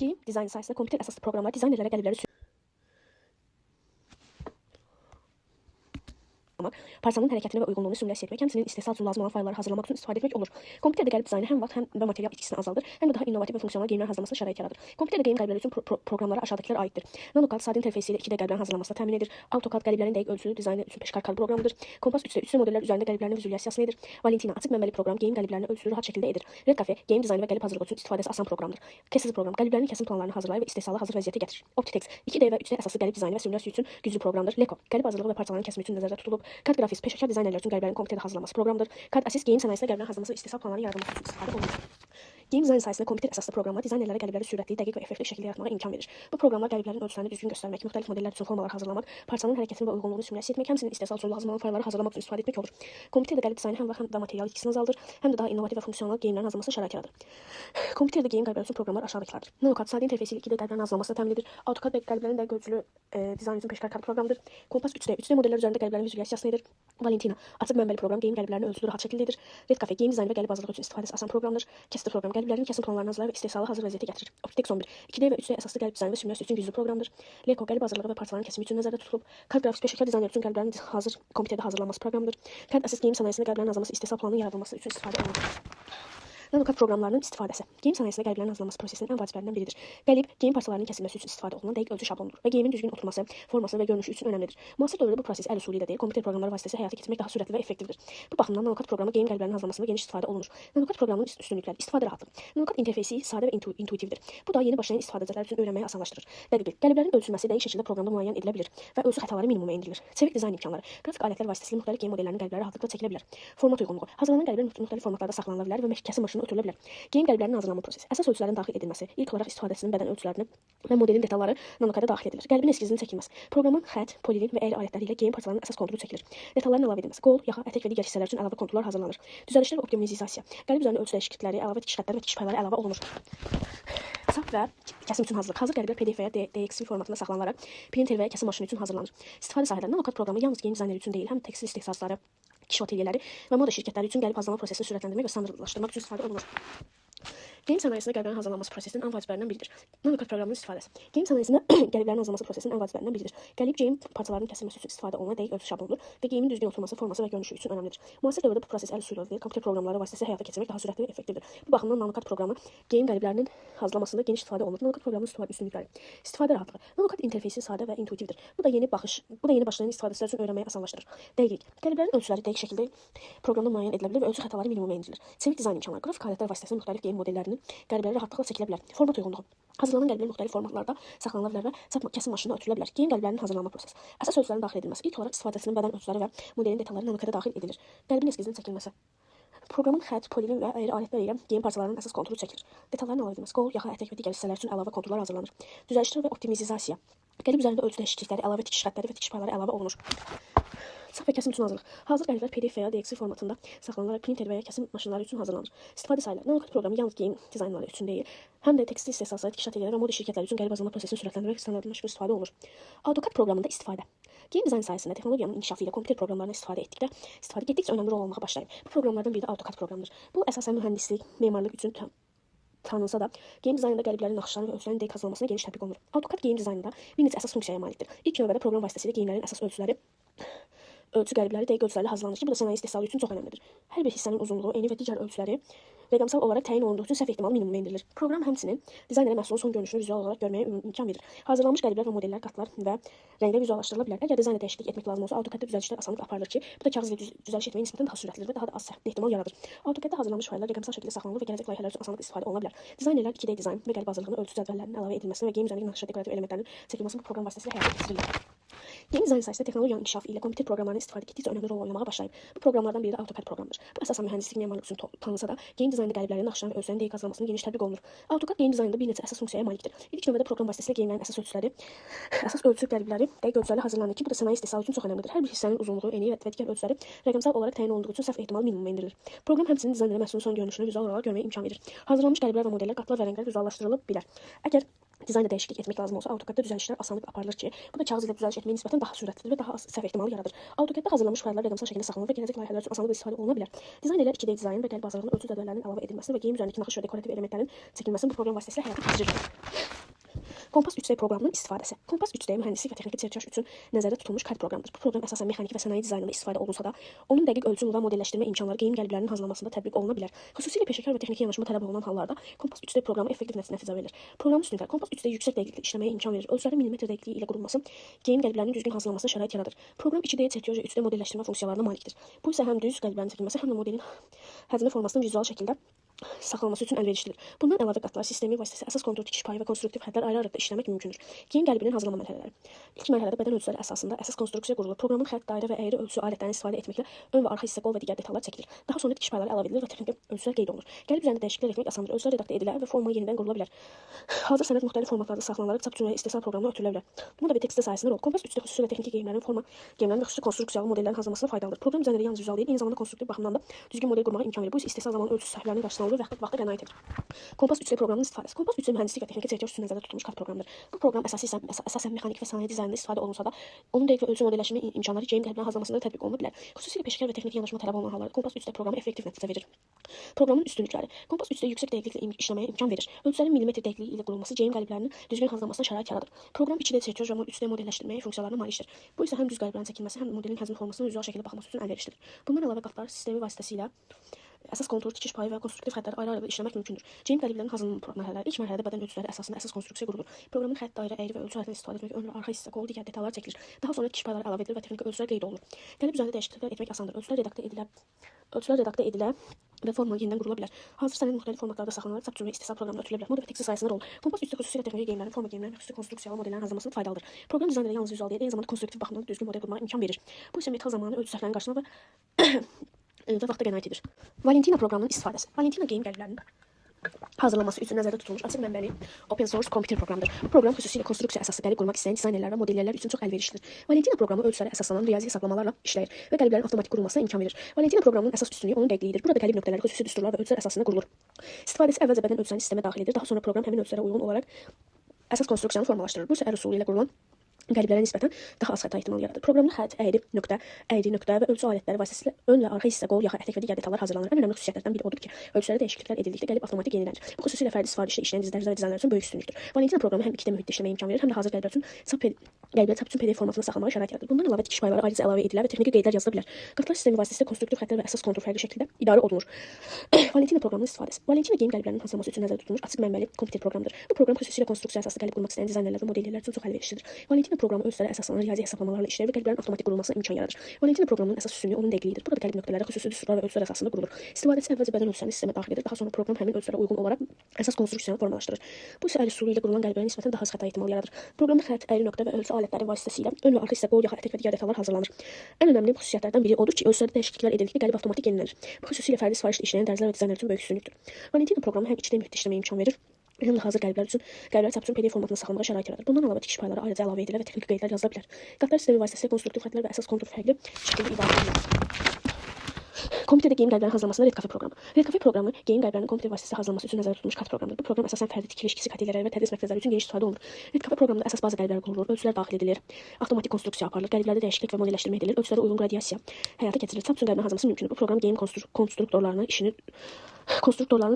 Geyim dizaynı sayəsində kompüter əsaslı proqramlar dizaynerlərə qəlibləri parçanın hərəkətini və uyğunluğunu simulyasiya etmək, həmçinin istehsal üçün lazım olan faylları hazırlamaq üçün istifadə etmək olur. Kompüterdə qəlib dizaynı həm vaxt, həm və material itkisini azaldır, həm də daha innovativ və funksional geyimlərin hazırlanmasına şərait yaradır. Kompüterdə geyim qəlibləri üçün proqramlara aşağıdakılar aiddir. NanoCAD sadə interfeysi ilə 2D qəliblərin hazırlanmasını təmin edir. AutoCAD qəliblərin dəqiq ölçülü dizaynı üçün peşkar CAD proqramıdır. Kompas 3D 3D modellər üzərində qəliblərin vizualizasiyasını edir. Valentina açıq mənbəli proqram geyim qəliblərini ölçülü rahat şəkildə edir. Red Cafe geyim dizaynı və qəlib hazırlığı üçün istifadəsi asan proqramdır. Kesiz proqram qəliblərin kəsim planlarını hazırlayır və istehsala hazır vəziyyətə gətirir. Optitex 2D və 3D əsaslı qəlib dizaynı və simulyasiya üçün güclü proqramdır. Leko qəlib hazırlığı və parçaların kəsimi üçün nəzərdə tutulub. CAD Graphics peşəkar dizaynerlər üçün qəliblərin kompüterdə hazırlanması proqramdır. CAD Assist geyim sənayesində qəliblərin hazırlanması və istehsal planlarının yaradılması üçün istifadə olunur. Geyim dizayn sayəsində kompüter əsaslı proqramlar dizaynerlərə qəlibləri sürətli, dəqiq və effektli şəkildə yaratmağa imkan verir. Bu proqramlar qəliblərin ölçülərini düzgün göstərmək, müxtəlif modellər üçün formalar hazırlamaq, parçanın hərəkətini və uyğunluğunu simulyasiya etmək, həmçinin istehsal üçün lazım olan faylları hazırlamaq üçün istifadə etmək olur. Kompüterdə qəlib dizaynı həm vaxt, həm də material itkisini azaldır, həm də daha innovativ və funksional geyimlərin hazırlanmasına şərait yaradır. Kompüterdə geyim qəlibləri üçün proqramlar aşağıdakılardır. NanoCAD sadə interfeysi ilə 2D qəliblərin hazırlanmasını təmin edir. AutoCAD və qəliblərin dəqiq ölçülü dizayn üçün peşkar CAD proqramıdır. Kompas 3D 3D modellər üzərində qəliblərin vizualizasiyasını edir. Valentina açıq mənbəli proqram geyim qəliblərini ölçülü rahat şəkildə edir. Red Cafe geyim dizaynı və qəlib hazırlığı üçün istifadəsi asan proqramdır. Caster proqram qəliblərin kəsim planlarını hazırlayır və istehsala hazır vəziyyətə gətirir. Optitex 11 2D və 3D əsaslı qəlib dizaynı və simulyasiya üçün güclü proqramdır. Leko qəlib hazırlığı və parçaların kəsimi üçün nəzərdə tutulub. CAD Graphics peşəkar dizayner üçün qəliblərin hazır kompüterdə hazırlanması proqramıdır. CAD Assist geyim sənayesində qəliblərin hazırlanması istehsal planının yaradılması üçün istifadə olunur. NanoCAD proqramlarının istifadəsi. Geyim sənayesində qəliblərin hazırlanması prosesinin ən vaciblərindən biridir. Qəlib, geyim parçalarının kəsilməsi üçün istifadə olunan dəqiq ölçü şablonudur və geyimin düzgün oturması, forması və görünüşü üçün önəmlidir. Müasir dövrdə bu proses əl üsulu ilə deyil, kompüter proqramları vasitəsilə həyata keçirmək daha sürətli və effektivdir. Bu baxımdan NanoCAD proqramı geyim qəliblərinin hazırlanmasında geniş istifadə olunur. NanoCAD proqramının üstünlükləri: istifadə rahatlığı. NanoCAD interfeysi sadə və intuitivdir. Bu da yeni başlayan istifadəçilər üçün öyrənməyi asanlaşdırır. Dəqiqlik. Qəliblərin ölçülməsi dəqiq şəkildə proqramda müəyyən edilə bilər və ölçü xətaları minimuma endirilir. Çevik dizayn imkanları. Qrafik alətlər vasitəsilə müxtəlif geyim modellərinin qəlibləri rahatlıqla çəkilə bilər. Format uyğunluğu. Hazırlanan qəliblər müxtəlif formatlarda saxlanıla bilər və kəsim maşınına ötürülə bilər. Geyim qəliblərinin hazırlanma prosesi. Əsas ölçülərin daxil edilməsi, ilk olaraq istifadəçinin bədən ölçülərini və modelin detalları NanoCAD-a daxil edilir. Qəlibin eskizinin çəkilməsi. Proqramın xətt, polilin və əyri alətləri ilə geyim parçalarının əsas konturu çəkilir. Detalların əlavə edilməsi. Qol, yaxa, ətək və digər hissələr üçün əlavə konturlar hazırlanır. Düzəlişlər və optimizasiya. Qəlib üzərində ölçü dəyişiklikləri, əlavə tikiş xəttləri və tikiş payları əlavə olunur. Çap və kəsim üçün hazırlıq. Hazır qəliblər PDF və ya DXF formatında saxlanılaraq printer və ya kəsim maşını üçün hazırlanır. İstifadə sahələri: NanoCAD proqramı yalnız geyim dizayneri üçün deyil, həm tekstil istehsalçıları, tikiş atelyeləri və moda şirkətləri üçün qəlib hazırlama prosesini sürətləndirmək və standartlaşdırmaq üçün istifadə olunur. Geyim sənayesində qəliblərin hazırlanması prosesinin ən vaciblərindən biridir. NanoCAD proqramının istifadəsi. Geyim sənayesində qəliblərin hazırlanması prosesinin ən vaciblərindən biridir. Qəlib geyim parçalarının kəsilməsi üçün istifadə olunan dəqiq ölçü şablonudur və geyimin düzgün oturması, forması və görünüşü üçün önəmlidir. Müasir dövrdə bu proses əl üsulu ilə deyil, kompüter proqramları vasitəsilə həyata keçirmək daha sürətli və effektivdir. Bu baxımdan NanoCAD proqramı geyim qəliblərinin hazırlanmasında geniş istifadə olunur. NanoCAD proqramının istifadə üstünlükləri: İstifadə rahatlığı. NanoCAD interfeysi sadə və intuitivdir. Bu da yeni başlayan istifadəçilər üçün öyrənməyi asanlaşdırır. Dəqiqlik. Qəliblərin ölçüləri dəqiq şəkildə proqramda müəyyən edilə bilər və ölçü xətaları minimuma endirilir. Çevik dizayn imkanları. Qrafik alətlər vasitəsilə müxtəlif geyim modellərinin qəlibləri rahatlıqla çəkilə bilər. Format uyğunluğu. Hazırlanan qəliblər müxtəlif formatlarda saxlanıla bilər və çap kəsim maşınına ötürülə bilər. Geyim qəliblərinin hazırlanma prosesi. Əsas ölçülərin daxil edilməsi. İlk olaraq istifadəçinin bədən ölçüləri və modelin detalları NanoCAD-a daxil edilir. Qəlibin eskizinin çəkilməsi. Proqramın xətt, polilin və əyri alətlər ilə geyim parçalarının əsas konturu çəkilir. Detalların əlavə edilməsi. Qol, yaxa, ətək və digər hissələr üçün əlavə konturlar hazırlanır. Düzəlişlər və optimizasiya. Qəlib üzərində ölçü dəyişiklikləri, əlavə tikiş xəttləri və tikiş payları əlavə olunur. Çap və kəsim üçün hazırlıq. Hazır qəliblər PDF və ya DXF formatında saxlanılaraq printer və ya kəsim maşınları üçün hazırlanır. İstifadə sahələri: NanoCAD proqramı yalnız geyim dizaynları üçün deyil, həm də tekstil istehsalçıları, tikiş atelyeləri və moda şirkətləri üçün qəlib hazırlama prosesini sürətləndirmək və standartlaşdırmaq üçün istifadə olunur. AutoCAD proqramında istifadə. Geyim dizayn sahəsində texnologiyanın inkişafı ilə kompüter proqramlarına istifadə etdikdə, istifadə getdikcə önəmli rol almağa başlayır. Bu proqramlardan biri də AutoCAD proqramıdır. Bu əsasən mühəndislik, memarlıq üçün tanınsa da, geyim dizaynında qəliblərin naxışların və ölçülərin dəqiq hazırlanmasına geniş tətbiq olunur. AutoCAD geyim dizaynında bir neçə əsas funksiyaya malikdir. İlk növbədə proqram vasitəsilə geyimlərin əsas ölçüləri, ölçü qəlibləri dəqiq ölçülərlə hazırlanır ki, bu da sənaye istehsalı üçün çox önəmlidir. Hər bir hissənin uzunluğu, eni və digər ölçüləri rəqəmsal olaraq təyin olunduğu üçün səhv ehtimalı minimuma endirilir. Proqram həmçinin dizaynerə məhsulun son görünüşünü vizual olaraq görməyə imkan verir. Hazırlanmış qəliblər və modellər qatlar və rəngdə vizuallaşdırıla bilər. Əgər dizayna dəyişiklik etmək lazım olsa, AutoCAD-da düzəlişlər asanlıqla aparılır ki, bu da kağız ilə düzəliş etməyə nisbətən daha sürətlidir və daha da az səhv ehtimal yaradır. AutoCAD-da hazırlanmış fayllar rəqəmsal şəkildə saxlanılır və gələcək layihələr üçün asanlıqla istifadə oluna bilər. Dizaynerlər 2D dizayn və qəlib hazırlığını, ölçü cədvəllərinin əlavə edilməsini və geyim üzərindəki naxış və dekorativ elementlərin çəkilməsini bu proqram vasitəsilə həyata keçirirlər. Geyim dizayn sahəsində texnologiyanın inkişafı ilə kompüter proqramlarının istifadə getdikcə önəmli rol oynamağa başlayıb. Bu proqramlardan biri də AutoCAD proqramıdır. Bu əsasən mühəndislik, memarlıq üçün tanınsa da, geyim dizaynında qəliblərin, naxışların və ölçülərin dəqiq hazırlanmasına geniş tətbiq olunur. AutoCAD geyim dizaynında bir neçə əsas funksiyaya malikdir. İlk növbədə proqram vasitəsilə geyimlərin əsas ölçüləri, əsas ölçü qəlibləri dəqiq ölçülərlə hazırlanır ki, bu da sənaye istehsalı üçün çox önəmlidir. Hər bir hissənin uzunluğu, eni və digər ölçüləri rəqəmsal olaraq təyin olunduğu üçün səhv ehtimalı minimuma endirilir. Proqram həmçinin dizaynerə məhsulun son görünüşünü vizual olaraq görməyə imkan verir. Hazırlanmış qəliblər və modellər qatlar və rənglər vizuallaşdırıla bilər. Əgər Dizaynda dəyişiklik etmək lazım olsa, AutoCAD-da düzəlişlər asanlıqla aparılır ki, bu da kağız ilə düzəliş etməyə nisbətən daha sürətlidir və daha az səhv ehtimalı yaradır. AutoCAD-da hazırlanmış fayllar rəqəmsal şəkildə saxlanılır və gələcək layihələr üçün asanlıqla istifadə oluna bilər. Dizaynerlər 2D dizayn və qəlib hazırlığına ölçü cədvəllərinin əlavə edilməsini və geyim üzərindəki naxış və dekorativ elementlərin çəkilməsini bu proqram vasitəsilə həyata keçirirlər. Kompas 3D proqramının istifadəsi. Kompas 3D mühəndislik və texniki çerkaj üçün nəzərdə tutulmuş CAD proqramıdır. Bu proqram əsasən mexaniki və sənaye dizaynında istifadə olunsa da, onun dəqiq ölçüm və modelləşdirmə imkanları geyim qəliblərinin hazırlanmasında tətbiq oluna bilər. Xüsusilə peşəkar və texniki yanaşma tələb olunan hallarda Kompas 3D proqramı effektiv nəticə verir. Proqramın üstünlükləri: Kompas 3D yüksək dəqiqlikli işləməyə imkan verir. Ölçülərin millimetr dəqiqliyi ilə qurulması geyim qəliblərinin düzgün hazırlanmasına şərait yaradır. Proqram 2D çerkaj və 3D modelləşdirmə funksiyalarına malikdir. Bu isə həm düz qəliblərin çəkilməsi, həm də modelin həcmi formasının vizual şəkildə saxlanması üçün əlverişlidir. Bundan əlavə qatlar sistemi vasitəsilə əsas kontur, tikiş payı və konstruktiv xəttlər ayrı-ayrılıqda işləmək mümkündür. Geyim qəlibinin hazırlama mərhələləri. İlk mərhələdə bədən ölçüləri əsasında əsas konstruksiya qurulur. Proqramın xətt, dairə və əyri ölçü alətlərindən istifadə etməklə ön və arxa hissə, qol və digər detallar çəkilir. Daha sonra tikiş payları əlavə edilir və texniki ölçülər qeyd olunur. Qəlib üzərində dəyişikliklər etmək asandır. Ölçülər redaktə edilə və forma yenidən qurula bilər. Hazır sənəd müxtəlif formatlarda saxlanılaraq çap üçün və istehsal proqramına ötürülə bilər. Bu da bir tekstdə sayəsində olur. Kompas 3D xüsusilə texniki geyimlərin, forma geyimlərin və xüsusi konstruksiyalı modellərin hazırlanmasına faydalıdır. Proqram dizayneri yalnız vizual deyil, eyni zamanda konstruktiv baxımdan da düzgün model qurmağa imkan verir. Bu isə istehsal zamanı ölçü səhvlərinin qarşısını alır və vaxta qənaət edir. Kompas 3D proqramının istifadəsi. Kompas 3D mühəndislik və texniki çerkaj üçün nəzərdə tutulmuş CAD proqramıdır. Bu proqram əsasən mexaniki və sənaye dizaynında istifadə olunsa da, onun dəqiq və ölçü modelləşmə imkanları geyim qəliblərinin hazırlanmasında tətbiq oluna bilər. Xüsusilə peşəkar və texniki yanaşma tələb olunan hallarda Kompas 3D proqramı effektiv nəticə verir. Proqramın üstünlükləri: Kompas 3D yüksək dəqiqliklə işləməyə imkan verir. Ölçülərin millimetr dəqiqliyi ilə qurulması geyim qəliblərinin düzgün hazırlanmasına şərait yaradır. Proqram 2D çerkaj və 3D modelləşdirməyə funksiyalarına malikdir. Bu isə həm düz qəliblərin çəkilməsi, həm də modelin həcmi formasının vizual şəkildə baxılması üçün əlverişlidir. Bundan əlavə qatlar sistemi vasitəsilə əsas kontur, tikiş payı və konstruktiv xəttləri ayrı-ayrı işləmək mümkündür. Geyim qəliblərinin hazırlanma mərhələləri. İlk mərhələdə bədən ölçüləri əsasında əsas konstruksiya qurulur. Proqramın xətt, dairə, əyri və ölçü alətlərindən istifadə etməklə ön və arxa hissə, qol, digər detallar çəkilir. Daha sonra tikiş payları əlavə edilir və texniki ölçülər qeyd olunur. Qəlib üzərində dəyişikliklər etmək asandır. Ölçülər redaktə edilə və forma yenidən qurula bilər. Hazır sənəd müxtəlif formatlarda saxlanılaraq çap üçün və istehsal proqramına ötürülə bilər. Moda və tekstil sayəsində olur. Kompas 3D xüsusilə texniki geyimlərin, forma geyimlərin və xüsusi konstruksiyalı modellərin hazırlanmasında faydalıdır. Proqram dizayneri yalnız vizual deyil, eyni zamanda konstruktiv baxımdan da düzgün model qurmağa imkan verir. Bu isə metal zamanı ölçü səhvlərinin qarşısını və vaxta qənaət edir. Valentina proqramının istifadəsi. Valentina geyim qəliblərinin hazırlanması üçün nəzərdə tutulmuş açıq mənbəli open source kompüter proqramıdır. Bu proqram xüsusilə konstruksiya əsaslı qəlib qurmaq istəyən dizaynerlər və modelyerlər üçün çox əlverişlidir. Valentina proqramı ölçülərə əsaslanan riyazi hesablamalarla işləyir və qəliblərin avtomatik qurulmasına imkan verir. Valentina proqramının əsas üstünlüyü onun dəqiqliyidir. Burada qəlib nöqtələri xüsusi düsturlar və ölçülər əsasında qurulur. İstifadəçi əvvəlcə bədən ölçülərini sistemə daxil edir. Daha sonra proqram həmin ölçülərə uyğun olaraq əsas konstruksiyanı formalaşdırır. Bu isə əl üsulu ilə qurulan qəliblərə nisbətən daha az xəta ehtimalı yaradır. Proqramda xətt, əyri, nöqtə və ölçü alətləri vasitəsilə ön və arxa hissə, qol, yaxa, ətək və digər detallar hazırlanır. Ən önəmli xüsusiyyətlərdən biri odur ki, ölçülərə dəyişikliklər edildikdə qəlib avtomatik yenilənir. Bu xüsusilə fərdi sifarişlə işləyən dizaynerlər və dizaynerlər üçün böyük üstünlükdür. Valentina proqramı həm 2D mühitdə işləməyə imkan verir, həm də hazır qəliblər üçün qəlibləri çap üçün PDF formatında saxlamağa şərait yaradır. Bundan əlavə tikiş payları ayrıca əlavə edilə və texniki qeydlər yazıla bilər. Qatlar sistemi vasitəsilə konstruktiv xəttlər və əsas kontur fərqli şəkildə idarə olunur. Valentina proqramının istifadəsi. Valentina geyim qəliblərinin hazırlanması üçün nəzərdə tutulmuş açıq mənbəli kompüter proqramıdır. Bu proqram xüsusilə konstruksiya əsaslı qəlib qurmaq istəyən dizaynerlər və modelyerlər üçün çox əlverişlidir. Valentina proqramı ölçülərə əsaslanan riyazi hesablamalarla işləyir və qəliblərin avtomatik qurulmasına imkan yaradır. Valentina proqramının əsas üstünlüyü onun dəqiqliyidir. Burada qəlib nöqtələri xüsusi düsturlar və ölçülər əsasında qurulur. İstifadəçi əvvəlcə bədən ölçülərini sistemə daxil edir. Daha sonra proqram həmin ölçülərə uyğun olaraq əsas konstruksiyanı formalaşdırır. Bu isə əl üsulu ilə qurulan qəliblərə nisbətən daha az xəta ehtimalı yaradır. Proqramda xətt, əyri nöqtə və ölçü alətləri vasitəsilə ön və arxa hissə, qol, yaxa, ətək və digər detallar hazırlanır. Ən önəmli xüsusiyyətlərdən biri odur ki, ölçülərdə dəyişikliklər edildikdə qəlib avtomatik yenilənir. Bu xüsusilə fərdi sifarişlə işləyən dərzilər və dizaynerlər üçün böyük üstünlükdür. Valentina proqramı həm 2D mühitdə işləməyə imkan verir, həm də hazır qəliblər üçün qəlibləri çap üçün PDF formatında saxlamağa şərait yaradır. Bundan əlavə tikiş payları ayrıca əlavə edilə və texniki qeydlər yazıla bilər. Qatlar sistemi vasitəsilə konstruktiv xəttlər və əsas kontur fərqli şəkildə idarə olunur. Kompüterdə geyim qəliblərinin hazırlanmasında Red Cafe proqramı. Red Cafe proqramı geyim qəliblərinin kompüter vasitəsilə hazırlanması üçün nəzərdə tutulmuş CAD proqramıdır. Bu proqram əsasən fərdi tikiliş, kiçik atelyelər və tədris mərkəzləri üçün geniş istifadə olunur. Red Cafe proqramında əsas baza qəliblər qurulur, ölçülər daxil edilir, avtomatik konstruksiya aparılır, qəliblərdə dəyişiklik və modelləşdirmə edilir, ölçülərə uyğun qradiyasiya həyata keçirilir. Çap üçün qəliblərin hazırlanması mümkündür. Bu proqram geyim konstruktorlarının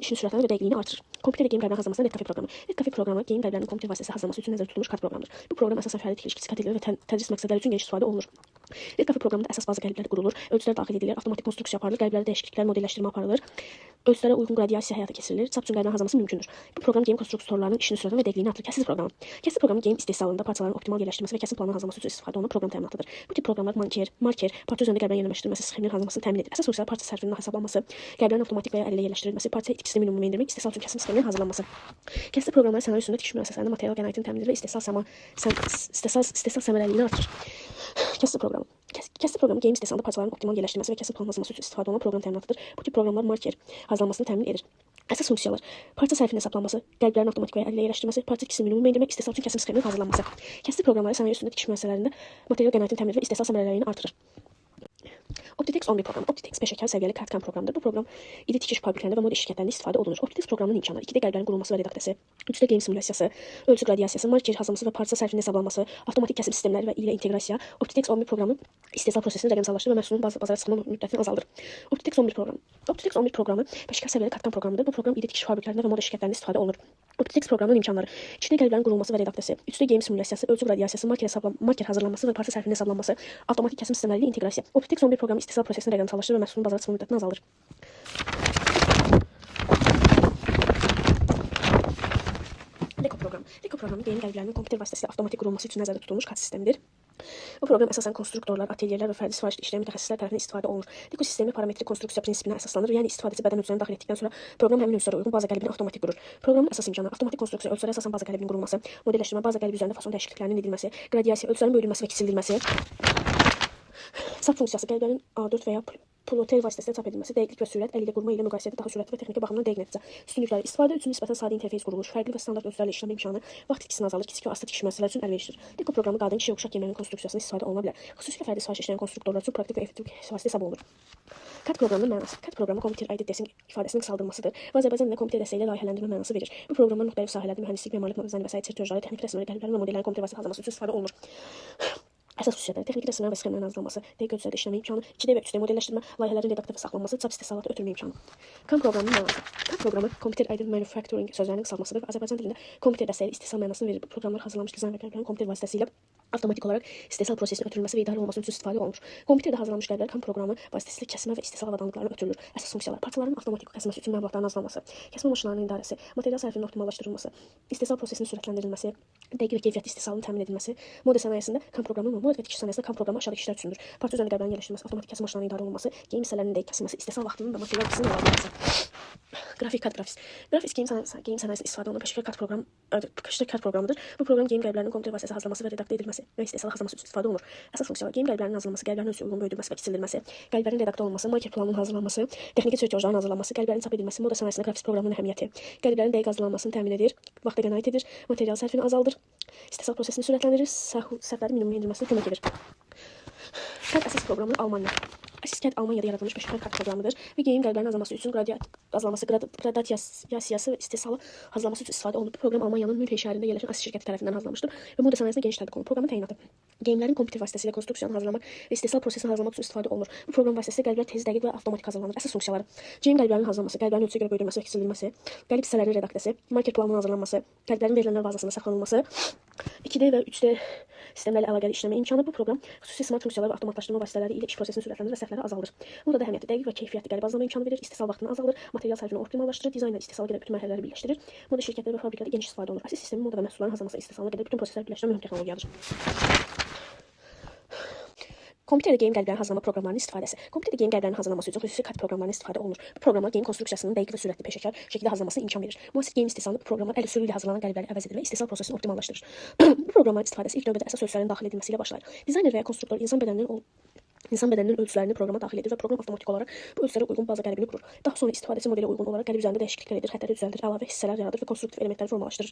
işini sürətləndirir və dəqiqliyini artırır. Kompüterdə geyim qəliblərinin hazırlanmasında Red Cafe proqramı. Red Cafe proqramı geyim qəliblərinin kompüter vasitəsilə hazırlanması üçün nəzərdə tutulmuş CAD proqramıdır. Bu proqram əsasən fərdi tikiliş, kiçik atelyelər və tədris məqsədləri üçün geniş istifadə olunur. Red Cafe proqramında əsas baza qəliblər qurulur, ölçülər daxil edilir, avtomatik konstruksiya aparılır, qəliblərdə dəyişikliklər, modelləşdirmə aparılır, ölçülərə uyğun qradiyasiya həyata keçirilir, çap üçün qəliblərin hazırlanması mümkündür. Bu proqram geyim konstruktorlarının işini sürətləndirir və dəqiqliyini artırır. Kəsim proqramı. Kəsim proqramı geyim istehsalında parçaların optimal yerləşdirilməsi və kəsim planının hazırlanması üçün istifadə olunan proqram təminatıdır. Bu tip proqramlar marker, parça üzərində qəliblərin yerləşdirilməsi, sxeminin hazırlanmasını təmin edir. Əsas funksiyalar: parça sərfinin hesablanması, qəliblərin avtomatik və ya əllə yerləşdirilməsi, parça itkisini minimuma endirmək, istehsal üçün kəsim sxeminin hazırlanması. Kəsim proqramları sənaye üstündə tikiş müəssisələrində material qənaətini təmin edir və istehsal səmərəliliyini artırır. Kəsim proqramı. Kəsim proqramı geyim istehsalında parçaların optimal yerləşdirilməsi və kəsim planlaması üçün istifadə olunan proqram təminatıdır. Bu tip proqramlar marker hazırlanmasını təmin edir. Əsas funksiyalar: parça sərfinin hesablanması, qəliblərin avtomatik və ya əllə yerləşdirilməsi, parça itkisini minimuma endirmək, istehsal üçün kəsim sxeminin hazırlanması. Kəsim proqramları sənaye üstündə tikiş müəssisələrində material qənaətini təmin edir və istehsal səmərəliliyini artırır. Optitex 11 proqramı. Optitex peşəkar səviyyəli CAD-CAM proqramıdır. Bu proqram iri tikiş fabriklərində və moda şirkətlərində istifadə olunur. Optitex proqramının imkanları: 2D qəliblərin qurulması və redaktiyası, 3D geyim simulyasiyası, ölçü qradiyasiyası, marker hazırlaması və parça sərfinin hesablanması, avtomatik kəsim sistemləri və ilə inteqrasiya. Optitex 11 proqramı istehsal prosesini rəqəmsallaşdırır və məhsulun bazara çıxma müddətini azaldır. Optitex 11 proqramı. Optitex 11 proqramı peşəkar səviyyəli CAD-CAM proqramıdır. Bu proqram iri tikiş fabriklərində və moda şirkətlərində istifadə olunur. Optitex proqramının imkanları: 2D qəliblərin qurulması və redaktiyası, 3D geyim simulyasiyası, ölçü qradiyasiyası, marker hazırlanması və parça sərfinin hesablanması, avtomatik kəsim sistemləri ilə inteqrasiya. Optitex 11 proqramı istehsal prosesini rəqəmsallaşdırır və məhsulun bazara çıxma müddətini azaldır. Lego proqramı. Lego proqramı geyim qəliblərinin kompüter vasitəsilə avtomatik qurulması üçün nəzərdə tutulmuş CAD sistemidir. Bu proqram əsasən konstruktorlar, atelyerlər və fərdi sifarişli işləyən mütəxəssislər tərəfindən istifadə olunur. Lego sistemi parametrik konstruksiya prinsipinə əsaslanır, yəni istifadəçi bədən ölçülərini daxil etdikdən sonra proqram həmin ölçülərə uyğun baza qəlibini avtomatik qurur. Proqramın əsas imkanı: avtomatik konstruksiya, ölçülərə əsasən baza qəlibinin qurulması, modelləşdirmə, baza qəlbi üzərində fason dəyişikliklərinin edilməsi, qradiyasiya, ölçülərin böyüdülməsi və kiçildilməsi, çap funksiyası, qəliblərin A4 və ya ploter vasitəsilə çap edilməsi, dəqiqlik və sürət, əl ilə qurma ilə müqayisədə daha sürətli və texniki baxımdan dəqiq nəticə. Üstünlükləri: istifadə üçün nisbətən sadə interfeys quruluş, fərqli və standart ölçülərlə işləmə imkanı, vaxt itkisini azaldır, kiçik və asta tikiş müəssisələr üçün əlverişlidir. Lego proqramı qadın, kişi və uşaq geyimlərinin konstruksiyasında istifadə oluna bilər. Xüsusilə fərdi sifariş işləyən konstruktorlar üçün praktik və effektiv vasitə hesab olunur. CAD proqramının mənası. CAD proqramı Computer Aided Design ifadəsinin qısaldılmasıdır və Azərbaycan dilində kompüter dəstəyi ilə layihələndirmə mənası verir. Bu proqramlar müxtəlif sahələrdə mühəndislik, memarlıq, dizayn və sair çertejləri, texniki rəsmləri, qəliblərin və modellərin kompüter vasitəsilə hazırlanması üçün istifadə olunur. Əsas xüsusiyyətləri: texniki rəsmlərin və sxemaların hazırlanması, dəqiq ölçülərdə işləmə imkanı, 2D və 3D modelləşdirmə, layihələrin redaktə və saxlanması, çap istehsalatı ötürmə imkanı. CAM proqramının mənası. CAM proqramı Computer Aided Manufacturing sözlərinin qısalmasıdır və Azərbaycan dilində kompüter dəstəkli istehsal mənasını verir. Bu proqramlar hazırlanmış dizayn və qəliblərin kompüter vasitəsilə avtomatik olaraq istehsal prosesinin ötürülməsi və idarə olunması üçün istifadə olunur. Kompüterdə hazırlanmış qəliblər CAM proqramı vasitəsilə kəsmə və istehsal avadanlıqlarına ötürülür. Əsas funksiyalar: parçaların avtomatik kəsilməsi üçün məlumatların hazırlanması, kəsmə maşınlarının idarəsi, material sərfinin optimallaşdırılması, istehsal prosesinin sürətləndirilməsi, dəqiq və keyfiyyətli istehsalın təmin edilməsi. Moda sənayesində CAM proqramı, moda və tikiş sənayesində CAM proqramı aşağıdakı işlər üçündür: Parça üzərində qəliblərin yerləşdirilməsi, avtomatik kəsim maşınlarının idarə olunması, geyim hissələrinin dəqiq kəsilməsi, istehsal vaxtının və material itkisinin azaldılması. Qrafik CAD qrafis. Qrafis geyim sənayesində istifadə olunan peşəkar CAD proqramıdır. Bu proqram geyim qəliblərinin kompüter vasitəsilə hazırlanması və redaktə edilməsi və istehsala hazırlanması üçün istifadə olunur. Əsas funksiyalar: geyim qəliblərinin hazırlanması, qəliblərin ölçüsü uyğun böyüdülməsi və kiçildilməsi, qəliblərin redaktə olunması, marker planının hazırlanması, texniki çertejlərin hazırlanması, qəliblərin çap edilməsi, moda sənayesində qrafis proqramının əhəmiyyəti, qəliblərin dəqiq hazırlanmasını təmin edir, vaxta qənaət edir, material sərfini azaldır, istehsal prosesini sürətləndirir, səhvləri minimuma endirməsinə kömək edir. CAD əsas proqramı Almaniya. ASIS CAD Almaniyada yaradılmış peşəkar CAD proqramıdır və geyim qəliblərinin hazırlanması üçün qradiyat azalması, qradasiyası və istehsalı hazırlanması üçün istifadə olunur. Bu proqram Almaniyanın Münxen şəhərində yerləşən ASIS şirkəti tərəfindən hazırlanmışdır və moda sənayesində geniş tətbiq olunur. Proqramın təyinatı: geyimlərin kompüter vasitəsilə konstruksiyanı hazırlamaq və istehsal prosesini hazırlamaq üçün istifadə olunur. Bu proqram vasitəsilə qəliblər tez, dəqiq və avtomatik hazırlanır. Əsas funksiyaları: geyim qəliblərinin hazırlanması, qəliblərin ölçüsünə görə böyüdülməsi və kiçildilməsi, qəlib hissələrinin redaktiyası, marker planının hazırlanması, qəliblərin verilənlər bazasında saxlanılması, 2D və 3D sistemlərlə əlaqəli işləmə imkanı. Bu proqram xüsusi smart funksiyalar və avtomatlaşdırma vasitələri ilə iş prosesini sürətləndirir və səhvləri azaldır. Modada əhəmiyyəti: dəqiq və keyfiyyətli qəlib hazırlama imkanı verir, istehsal vaxtını azaldır, material sərfini optimallaşdırır, dizaynla istehsala qədər bütün mərhələləri birləşdirir. Moda şirkətləri və fabriklərdə geniş istifadə olunur. ASIS sistemi moda və məhsulların hazırlanması istehsalına qədər bütün prosesləri birləşdirən mühüm texnologiyadır. Kompüterdə geyim qəliblərinin hazırlama proqramlarının istifadəsi. Kompüterdə geyim qəliblərinin hazırlanması üçün xüsusi CAD proqramlarından istifadə olunur. Bu proqramlar geyim konstruksiyasının dəqiq və sürətli peşəkar şəkildə hazırlanmasına imkan verir. Müasir geyim istehsalında bu proqramlar əl üsulu ilə hazırlanan qəlibləri əvəz edir və istehsal prosesini optimallaşdırır. Bu proqramların istifadəsi ilk növbədə əsas ölçülərin daxil edilməsi ilə başlayır. Dizayner və ya konstruktor insan bədəninin ölçülərini proqrama daxil edir və proqram avtomatik olaraq bu ölçülərə uyğun baza qəlibini qurur. Daha sonra istifadəçi modelə uyğun olaraq qəlib üzərində dəyişikliklər edir, xəttləri düzəldir, əlavə hissələr yaradır və konstruktiv elementləri formalaşdırır.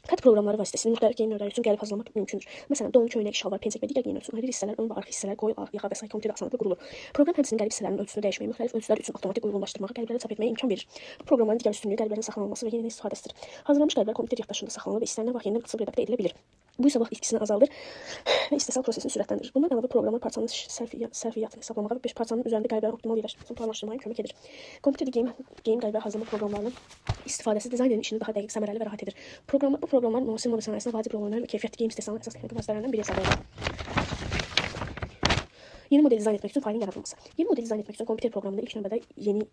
CAD proqramları vasitəsilə müxtəlif geyim növləri üçün qəlib hazırlamaq mümkündür. Məsələn, don, köynək, şalvar, pencək və digər geyimlər üçün ayrı hissələr, ön və arxa hissələr, qol, yaxa və sair kompüterdə asanlıqla qurulur. Proqram həmçinin qəlib hissələrinin ölçüsünü dəyişməyi, müxtəlif ölçülər üçün avtomatik uyğunlaşdırmağı, qəlibləri çap etməyə imkan verir. Bu proqramların digər üstünlüyü qəliblərin saxlanılması və yenidən istifadəsidir. Hazırlanmış qəliblər kompüter yaddaşında saxlanılır və istənilən vaxt yenidən açılıb redaktə edilə bilir. Bu isə vaxt itkisini azaldır və istehsal prosesini sürətləndirir. Bundan əlavə proqramlar parçanın sərfiyyatını hesablamağa və bir parçanın üzərində qəliblərin optimal yerləşməsini planlaşdırmaya kömək edir. Kompüterdə geyim qəlibləri hazırlama proqramlarının istifadəsi dizaynerin işini daha dəqiq, səmərəli və rahat edir. Bu proqramlar müasir moda sənayesində vacib rol oynayır və keyfiyyətli geyim istehsalının əsas texniki vasitələrindən biri hesab olunur. Yeni model dizayn etmək üçün faylın yaradılması. Yeni model dizayn etmək üçün kompüter proqramında ilk növbədə yeni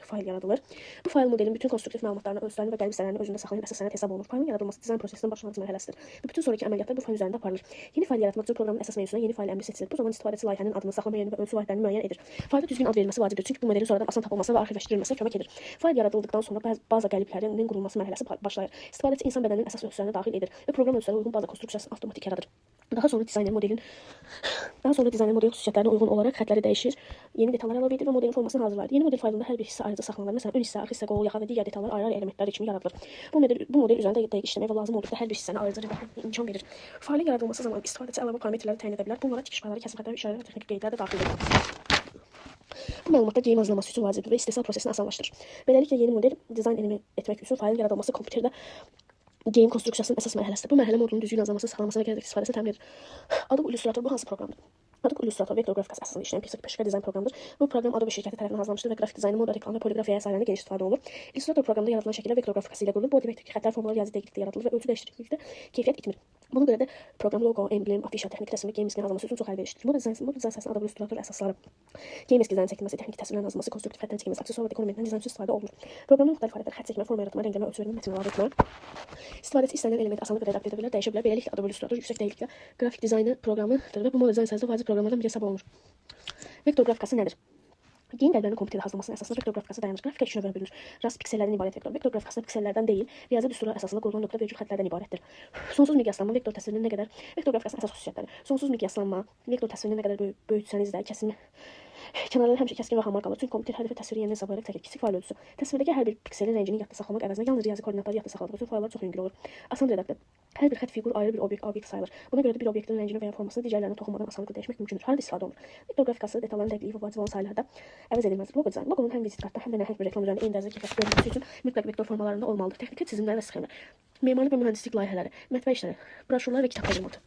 fayl yaradılır. Bu fayl modelin bütün konstruktiv məlumatlarını, ölçülərini və qəlib hissələrini özündə saxlayan əsas sənəd hesab olunur. Faylın yaradılması dizayn prosesinin başlanğıc mərhələsidir və bütün sonraki əməliyyatlar bu fayl üzərində aparılır. Yeni fayl yaratmaq üçün proqramın əsas menüsünə yeni fayl əmri seçilir. Bu zaman istifadəçi layihənin adını, saxlama yerini və ölçü vahidlərini müəyyən edir. Faylda düzgün ad verilməsi vacibdir, çünki bu modelin sonradan asan tapılmasına və arxivləşdirilməsinə kömək edir. Fayl yaradıldıqdan sonra baza qəliblərinin qurulması mərhələsi başlayır. İstifadəçi insan bədəninin əsas ölçülərini daxil edir və proqram ölçülərə uyğun baza konstruksiyasını avtomatik yaradır. Daha sonra dizayner modelin Daha sonra dizayner modelin xüsusiyyətlərinə uyğun olaraq xətləri dəyişir, yeni detallar əlavə edir və modelin formasını hazırlayır. Yeni model faylında hər bir hissə ayrıca saxlanılır. Məsələn, ön hissə, arxa hissə, qol, yaxa və digər detallar ayrı-ayrı elementlər kimi yaradılır. Bu model üzərində dəqiq işləmək və lazım olduqda hər bir hissəni ayrıca redaksiya etməyə imkan verir. Faylın yaradılması zamanı istifadəçi əlavə parametrləri təyin edə bilər. Bunlara tikiş payları, kəsim xətləri, işarələr və texniki qeydlər də daxildir. Bu məlumatlar geyim hazırlaması üçün vacibdir və istehsal prosesini asanlaşdırır. Beləliklə yeni model dizayn etmək üçün faylın yaradılması kompüterdə geyim konstruksiyasının əsas mərhələsidir. Bu mərhələ modulun düzgün hazırlanması, saxlanması və gələcəkdə istifadəsini təmin edir. Adobe Illustrator bu hansı proqramdır? Adobe Illustrator vektor qrafikası əsasında işləyən peşəkar dizayn proqramıdır. Bu proqram Adobe şirkəti tərəfindən hazırlanmışdır və qrafik dizaynı, moda, reklam və poliqrafiya sahələrində geniş istifadə olunur. Illustrator proqramında yaradılan şəkillər vektor qrafikası ilə qurulur. Bu o deməkdir ki, xətlər, formalar riyazi dəqiqlikdə yaradılır və ölçü dəyişdirdikdə keyfiyyət itmir. Buna görə də proqram loqo, emblem, afişa, texniki rəsm və geyim eskizinin hazırlanması üçün çox əlverişlidir. Moda dizayn sahəsində Adobe Illustrator əsasları: geyim eskizlərinin çəkilməsi, texniki təsvirlərin hazırlanması, konstruktiv xətlərin çəkilməsi, aksessuar və dekor elementlərinin dizaynı üçün istifadə olunur. Proqramın müxtəlif alətləri: xətt çəkmə, forma yaratma, rənglənmə, ölçü vermə, mətn əlavə etmə. İstifadəçi istənilən elementi asanlıqla redaktə edə bilər, dəyişə bilər. Beləliklə Adobe Illustrator yüksək dəqiqliklə qrafik dizaynı proqramıdır və bu moda dizayn sahəsində vacib proqramlardan biri hesab olunur. Vektor qrafikası nədir? Geyim qəliblərinin kompüterdə hazırlanmasının əsasında vektor qrafikası dayanır. Qrafika iki növə bölünür. Rast piksellərdən ibarət vektor. Vektor qrafikası piksellərdən deyil, riyazi düsturlar əsasında qurulan nöqtə vergül xətlərdən ibarətdir. Sonsuz miqyaslanma vektor təsvirinin nə qədər Vektor qrafikasının əsas xüsusiyyətləri. Sonsuz miqyaslanma, vektor təsvirini nə qədər böyütsəniz də kəsim kənarları həmişə kəskin və hamar qalır. Çünki kompüter hər dəfə təsviri yenidən hesablayaraq çəkir. Kiçik fayl ölçüsü. Təsvirdəki hər bir pikselin rəngini yadda saxlamaq əvəzinə yalnız riyazi koordinatları yadda saxlamaq üçün fayllar çox yüngül olur. Asan redaktə. Hər bir xətt, fiqur ayrı bir obyekt sayılır. Buna görə də bir obyektin rəngini və ya formasını digərlərinə toxunmadan asanlıqla dəyişmək mümkündür. Harada istifadə olunur? Vektor qrafikası detalların dəqiqliyi və vacib olan sahələrdə əvəz edilməzdir. Loqo dizaynı. Loqonun həm vizit kartda, həm də nəhəng bir reklam üzərində eyni dərəcədə keyfiyyətli görünməsi üçün mütləq vektor formalarında olmalıdır. Texniki çizimlər və sxemalar. Memarlıq və mühəndislik layihələri, mətbəx işləri, broşurlar və kitab təqdimatı.